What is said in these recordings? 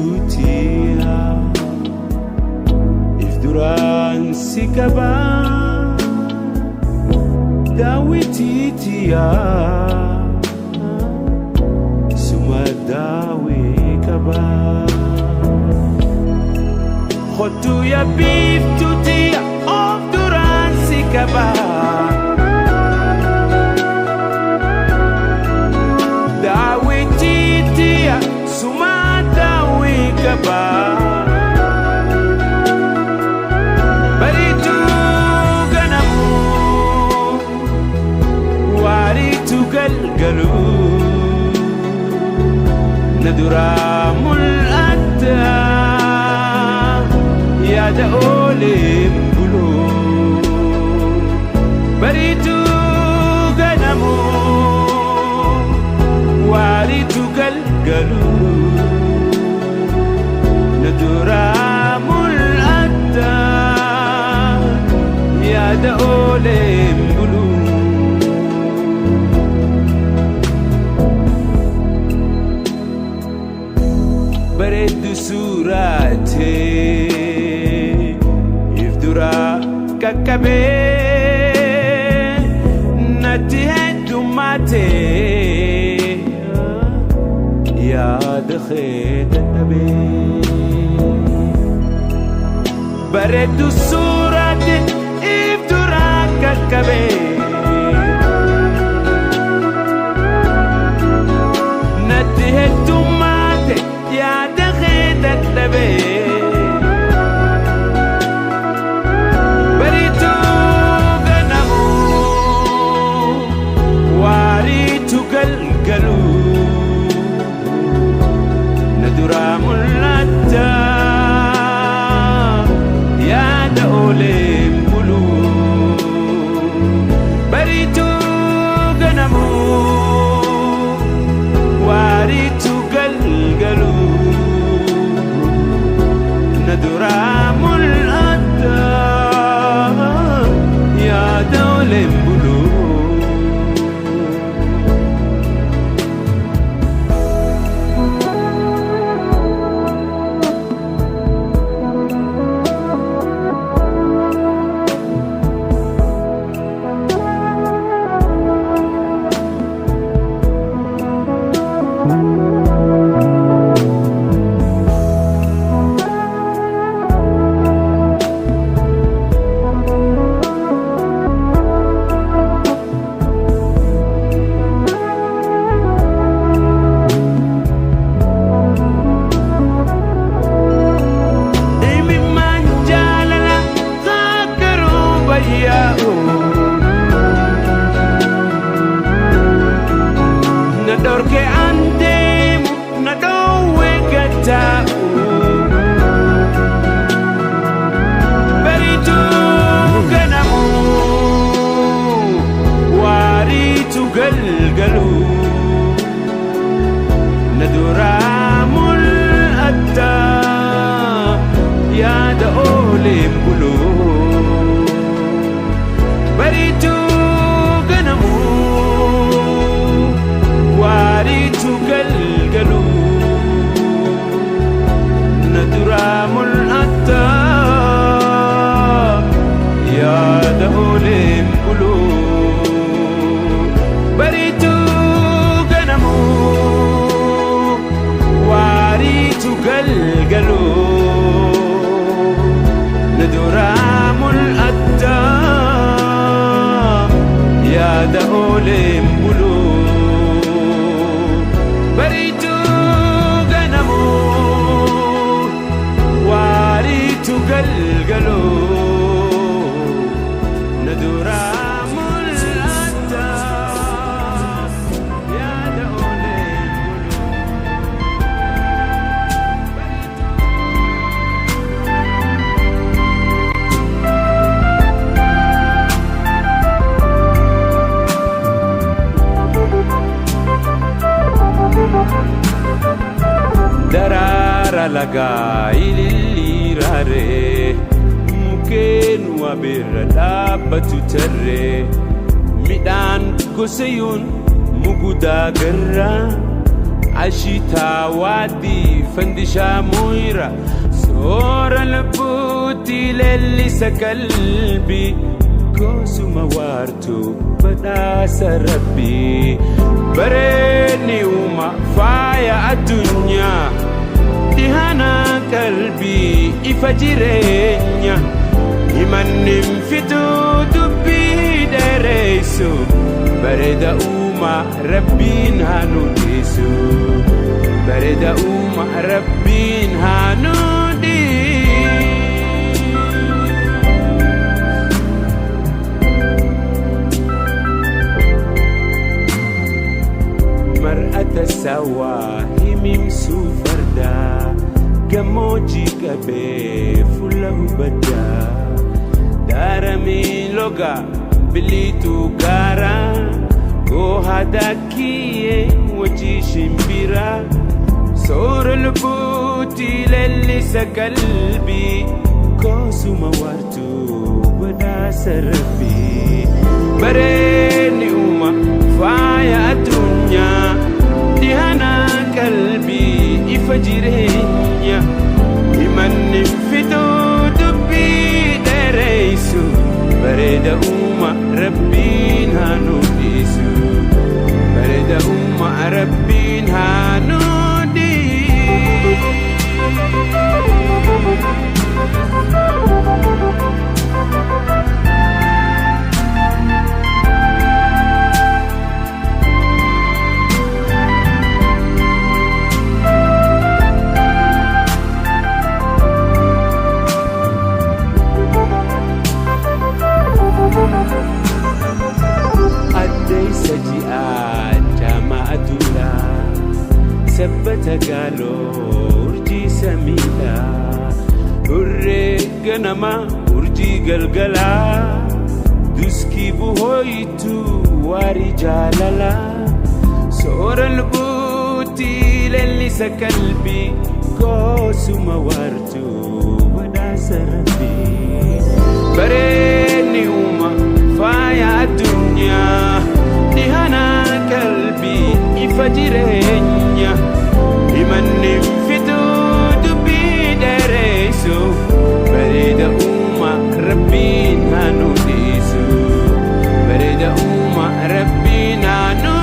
Biiftuutiya if duraan si qabaa daawwitiitiya suma daawwee qabaa. Kottu yaa biiftuutiya of duraan si qabaa. Daawwitiitiya suma daawwee qabaa. Bariituu ganamuu waariitu galgaluu na duraa mul'atta yaada ooleen buluu. Bariituu ganamuu waariitu galgaluu na duraa mul'atta yaada ooleen buluu. Bareeddu suuraatee if duraa qaqqabee natti heddummaatee yaada kee dadhabee. Bareeddu suuraatee if duraa qaqqabee natti heddummaate yaada kee dadhabee. Bariituu ganamuu waariitu galgaluu na duraa mul'atta yaada ooleen buluu. Bariituu ganamuu waariitu galgaluu na duraa mul'atta yaada ooleen buluu. Imimmaan jaalala kakkaruu bayyaa'u na dhorke an deemu na dhoowwe gataa'u. Bariituu ganamuu waariitu galgaluu na duraa mul'atta yaada ooleen buluu. Bariituu ganamuu waariitu galgaluu na duraa mul'atta yaada ooleen buluu. Bariituu ganamuu waariitu galgaluu na duraa mul'atta yaada ooleen buluu. Bariituu ganamuu waariitu galgaluu na duraa mul'atta yaada ooleen buluu. Daraara lagaa ililliiraaree mukkeen wabeerra dhaabbatu tarree midhaan gosayuun mugudaa garraa Ashitaa waadii fandishaa muyra soora lubbuutti leellisa qalbii gosuma waartuu badhaasa rabbii bareedni uuma faaya addunyaa dhihana qalbii ifa jireenya himanni fituu dubbii dheereysu bareeda uuma rabbiin haa nu dhiisu bareeda uuma rabbiin haa nu Mar'ata sawaa himimsuu fardaa gammoojjii qabee fuula hubaddaa daaramii loga biliituu gaaraa goohaa daakiyyee wajjii shimbiraa soora lubbuutti leellisa qalbii koosuma waartuu badhaasa rabbii bareedni uuma faaya addunyaa dhihana qalbii ifa jireenya himanni fituu dubbii dheereysu bareeda uuma rabbiin haa nu dhiisu bareeda uuma rabbiin haa nu Addeessa ji'aa jaamaa aduudhaa sabbata gaaloo urjii samiidhaa hurree ganamaa urjii galgalaa duskii buhooyitu waarii jaalalaa soora lubbuutti leellisa qalbii goosuma waartuu badhaasa rabbii bareedni uuma faaya addunyaa dhihana qalbii ifa jireenya himanni fituu dubbii dheereysu bareeda uuma rabbiin haa nu dhiisu bareeda uuma rabbiin haa nu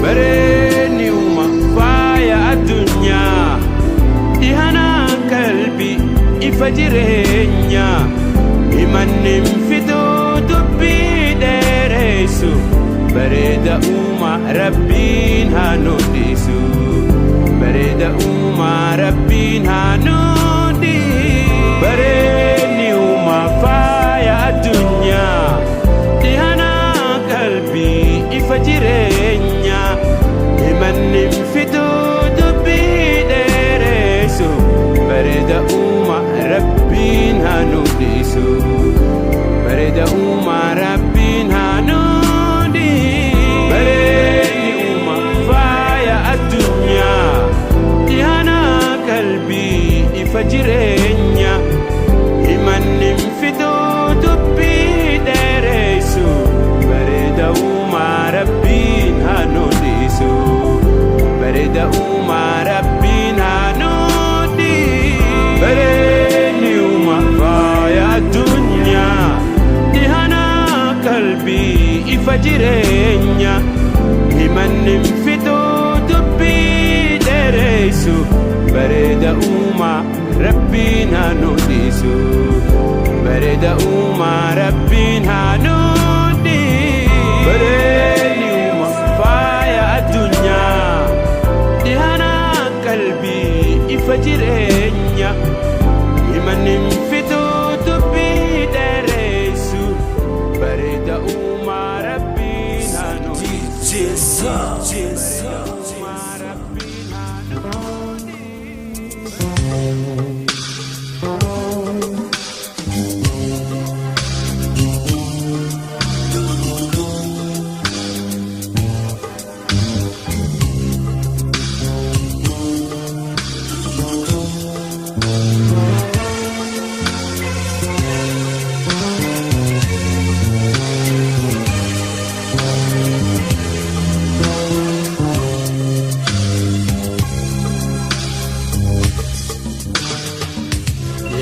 Bareedni uuma faaya addunyaa dhihana qalbii ifa jireenya himanni fituu dubbii dheereysu bareeda uuma rabbiin haa nu dhiisu bareeda uuma rabbiin haa nu dhiisu bareedni uuma faaya addunyaa dhihana qalbii ifa jireenya himanni fituu dubbii dheereysu bareeda uuma rabbiin haa nu dhiisu bareeda uuma rabbiin haa nu dhiisu bareedni uuma faaya addunyaa dhihana qalbii ifa jireenya himanni fituu dubbii dheereysu bareeda uuma rabbiin haa nu dhiisu bareeda uuma rabbiin haa nu dhiisu bareedni uuma faaya addunyaa dhihana qalbii ifa jireenya himanni fituu dubbii dheereysu bareeda uuma rabbiin haa nu dhiisu bareeda uuma rabbiin haa nu dhiisu bareedni uuma faaya addunyaa dhihana qalbii ifa jireenya himanni fituu dubbii dheereysu bareeda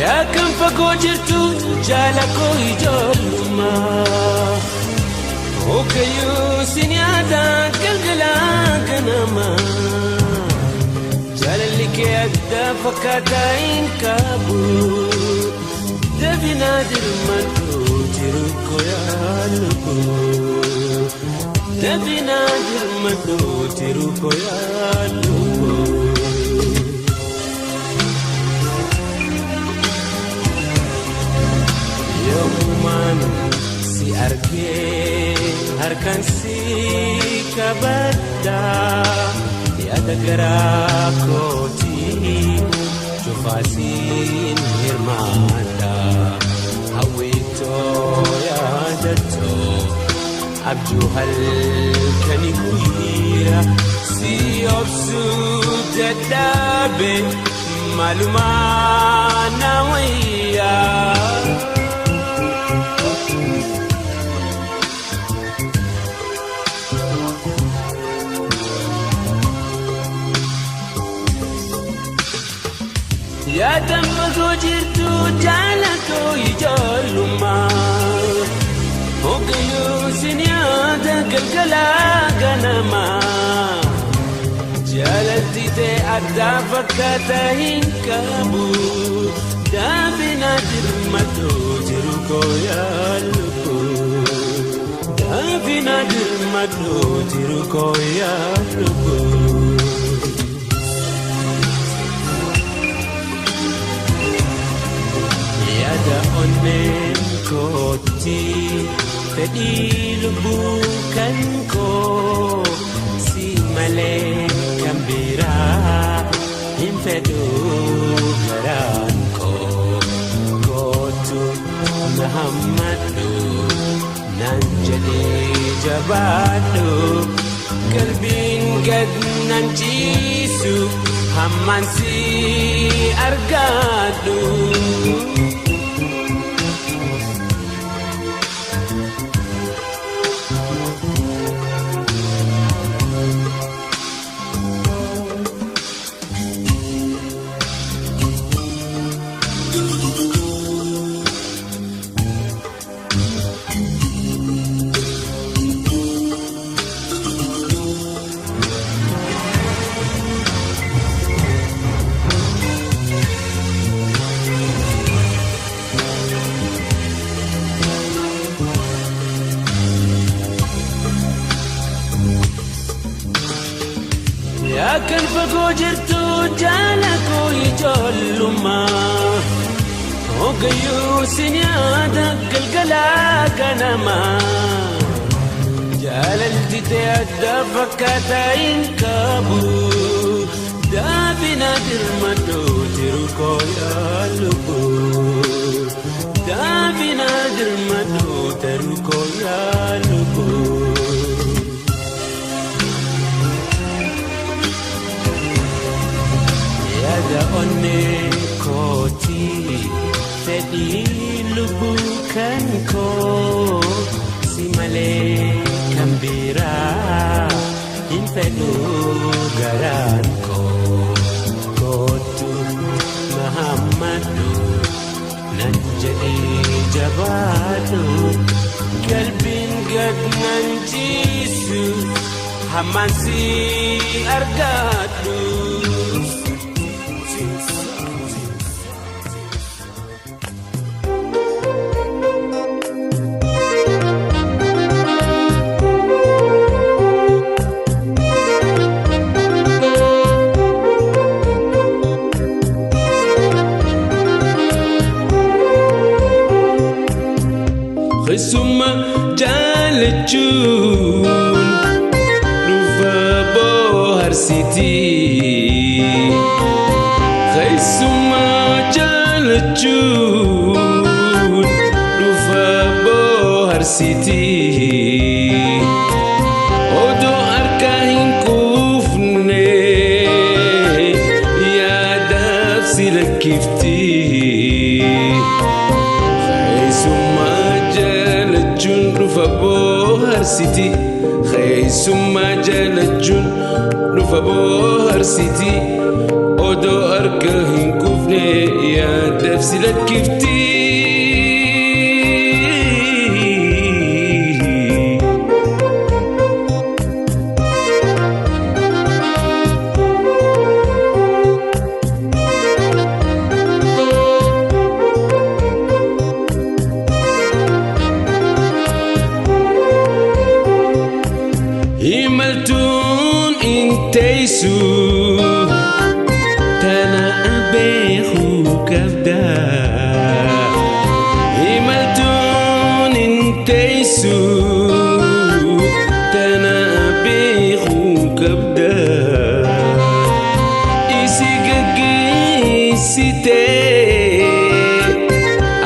Yaa kan fagoo jirtu jaala koo ijoollummaa Hoogayyuu sin yaada galgala ganama Jaalalli kee adda fakkaataa hin qabu Dabinaa dirmadhu jiru koo yaa lubbu Dabinaa dirmadhu jiru koo yaa lubbu Yoomumaan si argee harkaan si qabadha yaada garaa kootii cufaasiin hirmaadha hawwiitoo yaadatoo abjuu halkanii guyyaa si obsuu dadhabe maalumaa na wayyaa. Yaada fagoo jirtu jaala koo ijoollummaa Hoogayyuu sin yaada galgala ganama Jaalalti ta'e adda fakkaataa hin qabu Daabina dirmadhu jiru koo yaa lubbu Daabina dirmadhu jiru koo yaa lubbu. Yaada onneen kootti fedhii lubbuu kan koo si malee kan biraa hin fedhu garaan koo kootu na hammadhu naan jedhee jabaadhu qalbiin gad nan ciisu hammaan si argadhu. Yaa kan fagoo jirtu jaala koo ijoollummaa Hoogayyuu sin yaada galgala ganama Jaalalti ta'e adda fakkaataa hin qabu Daabina dirmadhu jiru koo yaa lubbu Daabina dirmadhu jiru koo yaa lubbu. Yaada onnee kootii fedhii lubbuu kan koo si malee kan biraa hin fedhu garaan koo kootu na hammadhu nan jedhee jabaadhu qalbiin gad nan ciisu hammaan si argadhu. Keessuma jaalachuun boharsiti Keessummaa jaalachuun dhufa boharsiti Odoo harka hin kuufne yaadaaf si lakkifti Keessummaa jaalachuun dhufa boharsiti Keessummaa jaalachuun dhufa boharsiti Odoo harka hin kuufne yaadaaf si lakkifti. Imaltuun hin teessu tana beekuu qabda. Imaltuun hin teessu tana beekuu qabda. Isi gaggeessitee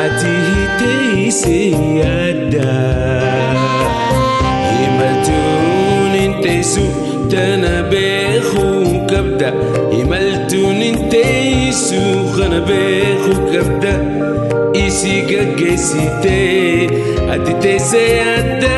ati teessee yaadda. Imaltuun hin teessu tana beekuu qabda. Imaltuun hin teessu kana beekuu qabda. Isi gaggeessitee ati teessee yaadda.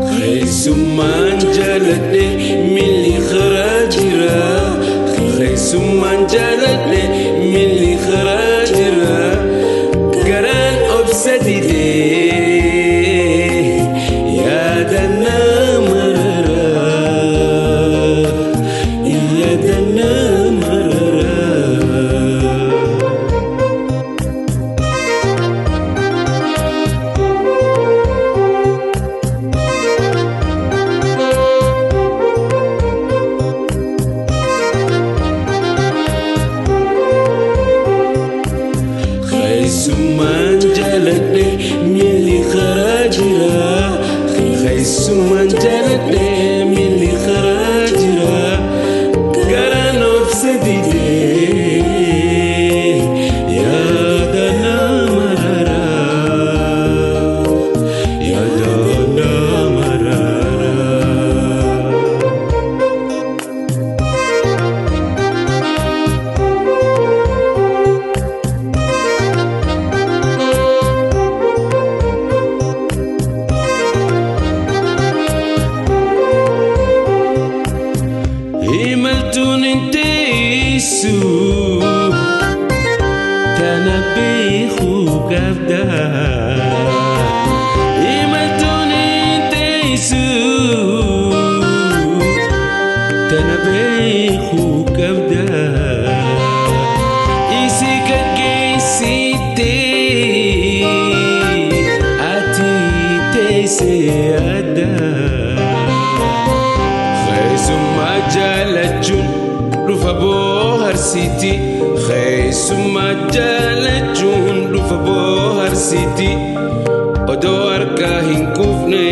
Keessummaan jaaladhe miilli karaa jira. Keessummaan jaaladhe miilli karaa jira. Garaan obsa didee yaada nama rara. Yaada nama rara. Keessummaan jaaladhe miilli karaa jira. Keessummaan jaaladhe miilli karaa jira. Garaan obsa didee yaada nama rara. Yaada nama rara. Imaltuun hin teessu tana beekuu qabda. Imaltuun hin teessu tana beekuu qabda. Isi gaggeessitee ati teessee yaadda. Keessummaa jaalachuun dhufa boharsiti. Keessummaa jaalachuun dhufa boharsiti. Odoo harka hin kuufne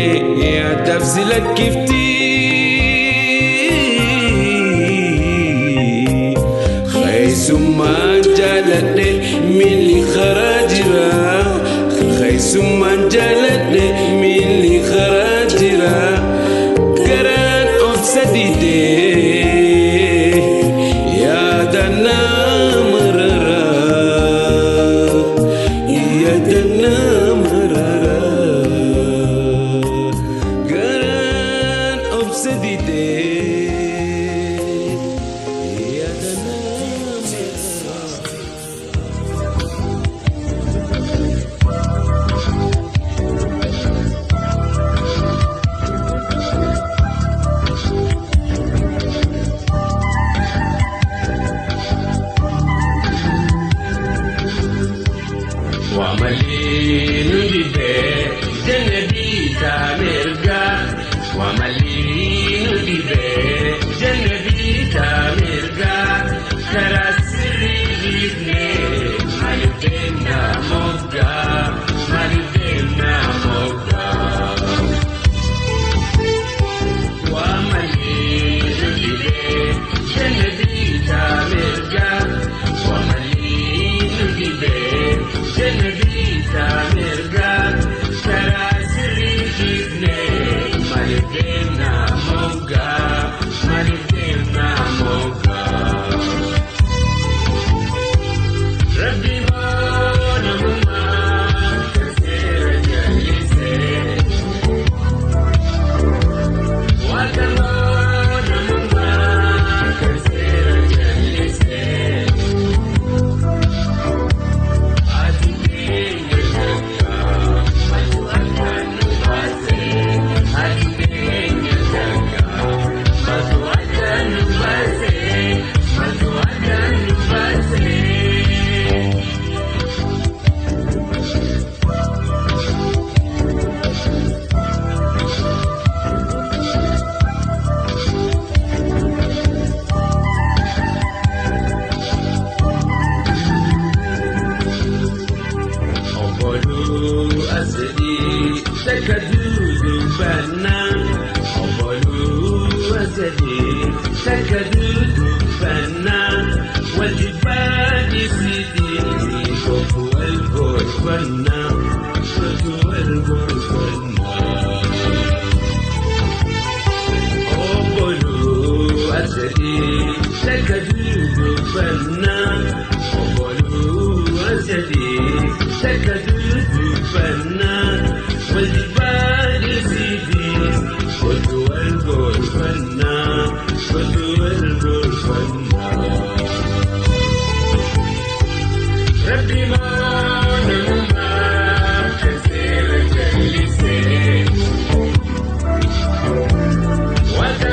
yaadaaf si lakkifti. Keessummaan jaaladhe miilli karaa jira. Keessummaan jaaladhe miilli karaa jira. Garaan obsa didee yaada nama rara. Yaada nama rara. Garaan obsa didee yaada nama rara. Waa malee nu dibee jenne biitaa mirgaa. Waa malee nu dibee jenne biitaa mirgaa. Karaa sirrii dhiifnee maaliif deemnaa moggaa? Maaliif deemnaa moggaa? Waa malee nu dibee jenne biitaa mirgaa. Waa malee nu dibee jenne biitaa mirgaa. Karaa sirrii dhiifnee maaliif deemnaa moggaa? Maaliif deemnaa moggaa? Rabbi namummaa kan seera jallisee. Waaqa namummaa kan seera jallisee. Ati keenya takka maaltu addaan nu baasee? Ati keenya takka maaltu addaan nu baasee? Maaltu addaan nu baasee? Obboluu asadii takka dudubbannaa. Obboluu asadii takka dudubbannaa. Wal jibbaa dhiisitii kootu wal gorfannaa. Kootu wal gorfannaa. Obboluu asadii takka dudubbannaa. Obboluu asadii takka dudubbannaa. Wal jibbaa dhiisitii kootu wal gorfannaa. Kootu wal gorfannaa. Rabbi namummaa kan seera jallisee. Waaqa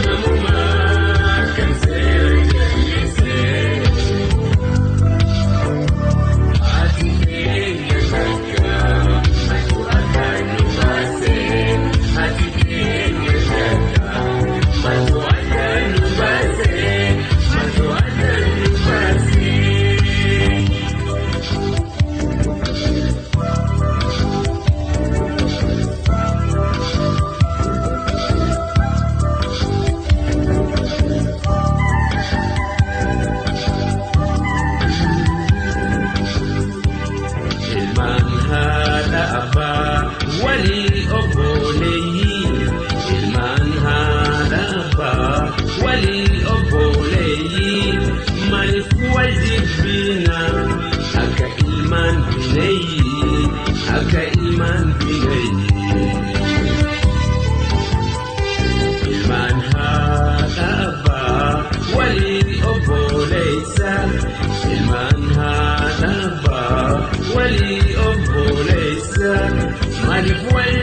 namummaa kan seera jallisee. Ati keenya takka maaltu addaan nu baasee? Ati keenya takka maaltu addaan nu baasee? Maaltu addaan nu baasee? Ilmaan haadha abbaa walii obboleeyyii. Ilmaan haadha abbaa walii obboleeyyii. Maaliif wal jibbina akka ilmaan bineeyyii? Akka ilmaan bineeyyii. Ilmaan haadha abbaa walii obboleessa. Ilmaan haadha abbaa walii obboleessa. Maaliif wal